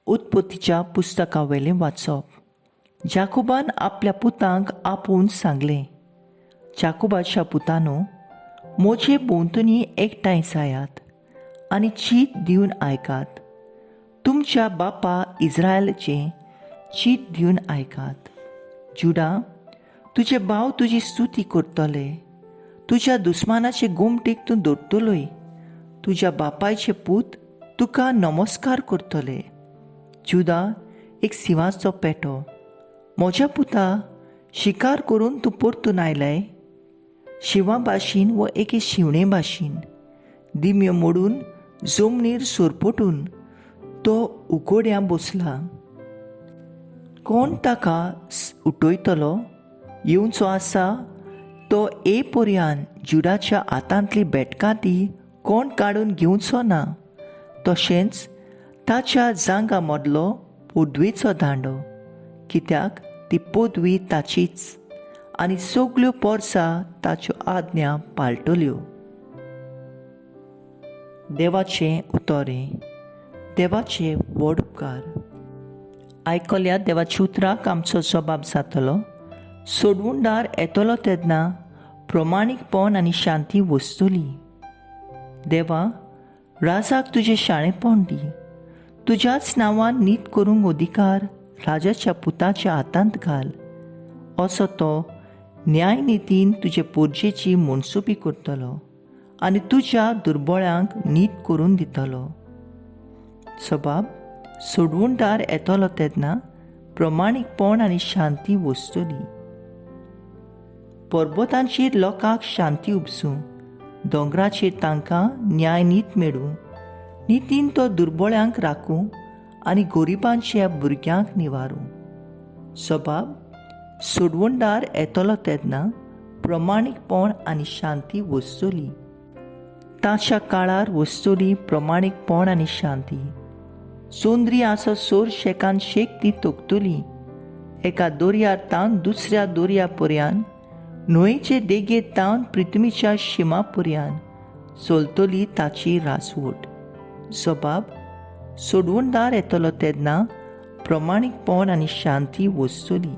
उत्पत्तीच्या पुस्तका वयलें वाचप. जाकोबान आपल्या पुतांक आपोवन सांगलें, जाकोबाच्या पुतानो, म्हजे भोंवतणी एकठांय जायात आनी चीत दिवन आयकात. तुमच्या बापा इज्रायलाचें चीत दिवन आयकात. जुडा, तुजे भाव तुजी स्तुती करतले. तुज्या दुस्मानाचे गोमटेक तूं दवरतलोय. तुज्या बापायचे पूत तुका नमस्कार करतले. जुदा एक शिंवाचो पेटो. म्हज्या पुता, शिकार करून तूं परतून आयलाय? शिंवा भाशेन वो एके शिवणे भाशेन दिमयो मोडून जमनीर सरपटून तो उकोड्यां बसला. कोण ताका उठयतलो? येवचो आसा तो ए पर्यान जुडाच्या हातांतली बेटकां ती कोण काडून घेवचो ना, तशेंच ताच्या जांगा मदलो पदवेचो दांडो, कित्याक ती पदवी ताचीच आनी सगल्यो पोरसां ताच्यो आज्ञा पाळटल्यो. देवाचें उतरें. देवाचे व्हड उपकार. आयकल्या देवाच्या उतराक आमचो जबाब जातलो. सोडवणदार येतलो तेन्ना प्रमाणीकपण आनी शांती वसतली. देवा, राजाक तुजें शाणेपण दी. तुज्याच नांवान नीत करूंक अधिकार राजाच्या पुताच्या हातांत घाल. असो तो न्यायनितीन तुजे पोरजेची मनसुपी करतलो आनी तुज्या दुर्बळ्यांक नीत करून दितलो. सबाब, सोडवणदार येतलो तेन्ना प्रमाणीकपण आनी शांती वसतली. पर्वतांचेर लोकांक शांती उपसूं, दोंगराचेर तांकां न्यायनीत मेळूं. नितीन तो दुर्बळ्यांक राखूं आनी गरिबांच्या भुरग्यांक निवारूं. सबाब, सोडवणदार येतलो तेन्ना प्रमाणीकपण आनी शांती वसतली. ताच्या काळार वसतली प्रमाणीकपण आनी शांती. चोंदरी आसा सोर शेकान शेक ती तोखतली. एका दर्यार तावन दुसऱ्या दर्या पर्यान, न्हंयचे देगेर तावन पृथ्वीच्या शिमा पर्यान चलतली ताची राजवट. सबाब, सोडवणदार येतलो तेन्ना प्रमाणीकपण आनी शांती वसतली.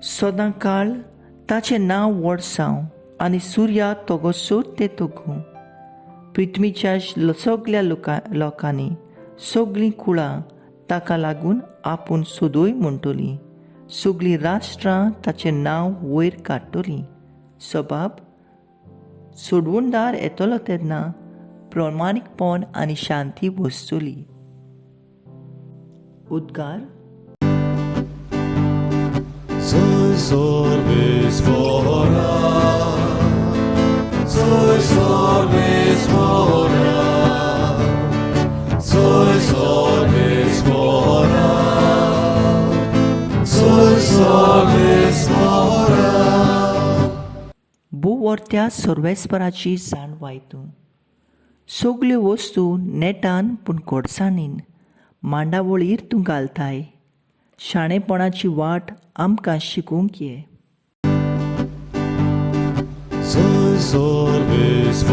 सदां काळ ताचें नांव व्हड जावं आनी सुर्या तगोसोर तें तगूं. पृथ्वीच्या सगल्या लोकांनी सगळीं कुळां ताका लागून आपूण सोदूय म्हणटलीं. सगळीं राष्ट्रां ताचें नांव वयर काडटलीं. सबाब, सोडवणदार येतलो तेन्ना प्रमाणीकपण आनी शांती वसतली. उद्गार. Soy soy sorbismora, soy sorbismora, soy sorbismora. भोंवर्त्या सर्वेस्पराची जाणवाय तूं. सगल्यो वस्तू नेटान पूण गोडसाणीन मांडावळीर तूं घालताय. शाणेपणाची वाट आमकां शिकूंक ये. Soy sorbismora,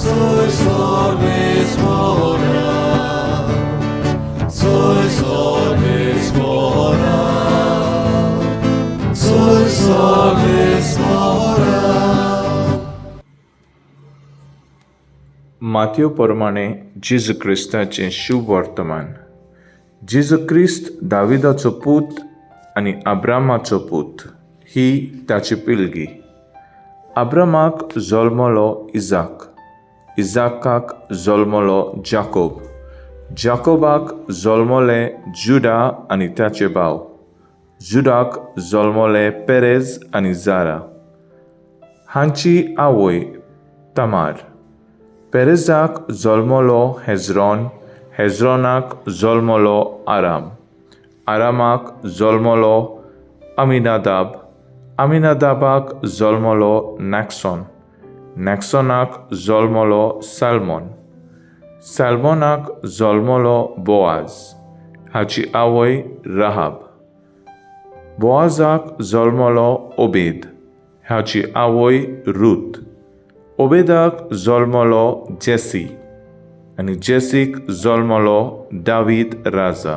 soy sorbismora, soy sorbismora, soy sorbismora. मातयो प्रमाणे जेजू क्रिस्ताचें शुभ वर्तमान. जेजू क्रिस्त दाविदाचो पूत आनी अब्रामाचो पूत ही ताची पिळगी. अब्रामाक जल्मलो इजाक, इजाकाक जल्मलो जाकोब, जाकोबाक जल्मले जुडा आनी ताचे भाव, जुडाक जल्मले पेरेज आनी जारा हांची आवय तमार. पेरेजाक जल्मलो हेजरॉन, हेजरॉनाक जल्मलो आराम, आरामाक जल्मलो अमिनादाब, अमिनादाबाक जल्मलो नॅक्सॉन, नॅक्सॉनाक जल्मलो सॅल्मॉन, सॅल्मॉनाक जल्मलो बोआज हाची आवय राहाब. बोआजाक जल्मलो ओबेद हाची आवय रूत. ओबेदाक जल्मलो जेसी. आनी जेसीक जल्मलो दावीद राजा.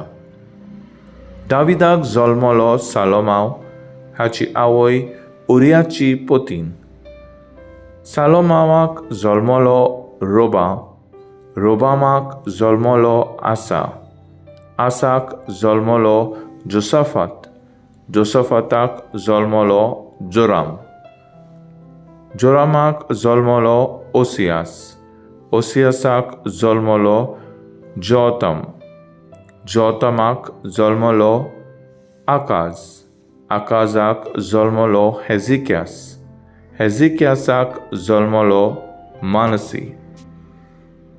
दाविदाक जल्मलो सालोमाव हाची आवय उरियाची पोतीन. सालोमावाक जल्मलो रोबा, रोबामाक जल्मलो आसा, आसाक जल्मलो जोसाफात, जोसाफाताक जल्मलो जोराम, जोरामाक जल्मलो ओसियास, ओसियासाक जल्मलो जोतम, जोतमाक जल्मलो आकाज, आकाजाक जल्मलो हेजिक्यास, हेजिक्यासाक जल्मलो मानसी,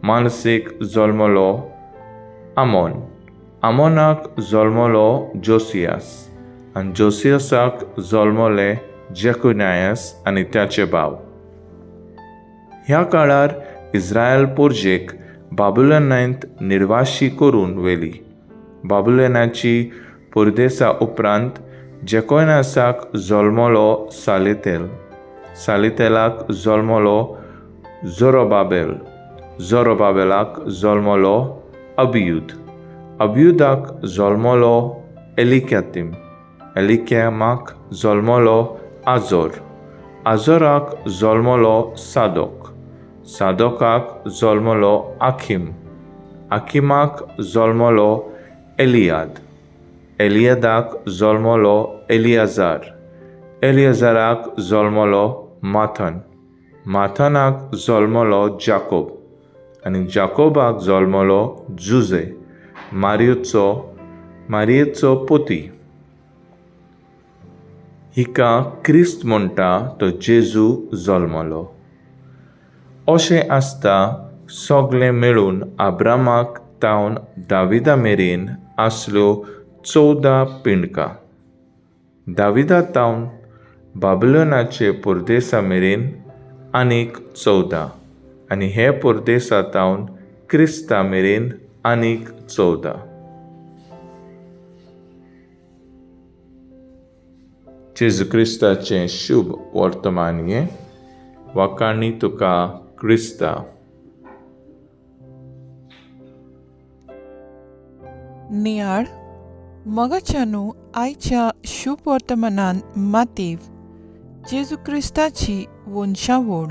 मानसीक जल्मलो आमोन, आमोनाक जल्मलो जोसियास आनी जोसियासाक जल्मले जेकुनायस आनी त्याचे भाव. ह्या काळार इस्रायल पोरजेक बाबुलनांत निर्वाशी करून व्हेली. बाबुलनाची परदेसा उपरांत जेकोयनासाक जल्मलो सालेतेल, सालेतेलाक जल्मलो जोरोबाबेल, जोरोबाबेलाक जल्मलो अबियुद, अबियुदाक जल्मलो एलिक्यातीम, एलिक्यामाक जल्मलो आजोर, आजोराक जल्मलो सादोक, सादोकाक जल्मलो आखीम, आखिमाक जल्मलो एलियाद, एलियादाक जल्मलो एलियाजार, एलियाजाराक जल्मलो माथन, माथनाक जल्मलो जाकोब आनी जाकोबाक जल्मलो जुजे, मारियेचो पोती. हिका क्रिस्त म्हणटा तो जेजू जल्मलो. अशें आसता सगळें मेळून आब्रामाक तावन दाविदा मेरेन आसल्यो 14 पिंडकां. दाविदा तावन बाबुलोनाचे परदेसा मेरेन आनीक 14 आनी हे परदेसा तावन क्रिस्ता मेरेन आनीक 14. जेजू क्रिस्ताचें शुभ वर्तमान हें. वाखाणी तुका क्रिस्ता. नियाळ मगाच्यानू आयच्या शुभ वर्तमानान मातेव जेजू क्रिस्ताची वंशावळ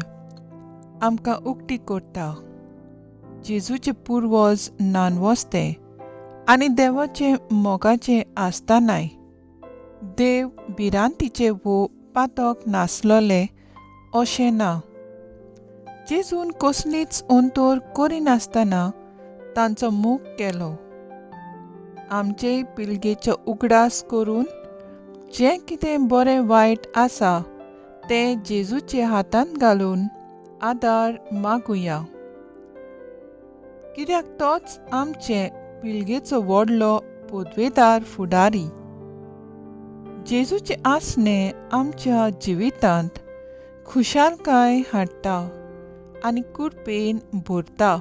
आमकां उक्ती करता. जेजूचे पुर्वज नानवस्ते आनी देवाचे मोगाचे आसतनाय देव भिरांतीचे वो पातक नासलोले अशें ना. जेजून कसलीच अंतर करिनासतना तांचो मोग केलो. आमचेय पिळगेचो उगडास करून जें कितें बरें वायट आसा तें जेजूचे हातांत घालून आदार मागुया, कित्याक तोच आमचे पिळगेचो व्हडलो पदवेदार फुडारी. जेजूचें आसणें आमच्या जिवितांत खुशालकाय हाडटा आनी कृपेन भरता.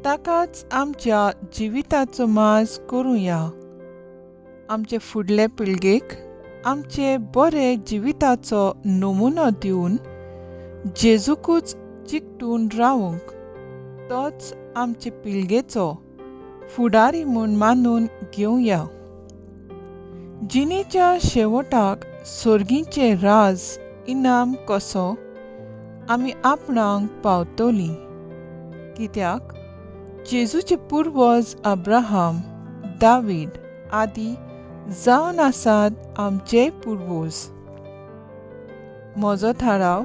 ताकाच आमच्या जिविताचो माज करुया. आमचे फुडले पिळगेक आमचे बरे जिविताचो नमुनो दिवन जेजूकूच चिकटून रावंक तोच आमचे पिळगेचो फुडारी म्हूण मानून घेवया. जिणेच्या शेवटाक सोर्गीचें राज इनाम कसो आमी आपणाक पावतली, कित्याक जेजूचे पुर्वज अब्राहम, दावीद आदी जावन आसात आमचेय पुर्वज. म्हजो थाराव,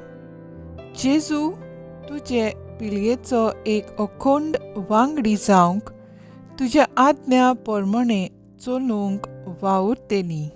जेजू तुजे पिळगेचो एक अखंड वांगडी जावंक तुज्या आज्ञा प्रमाणे चलूंक वावुरतली.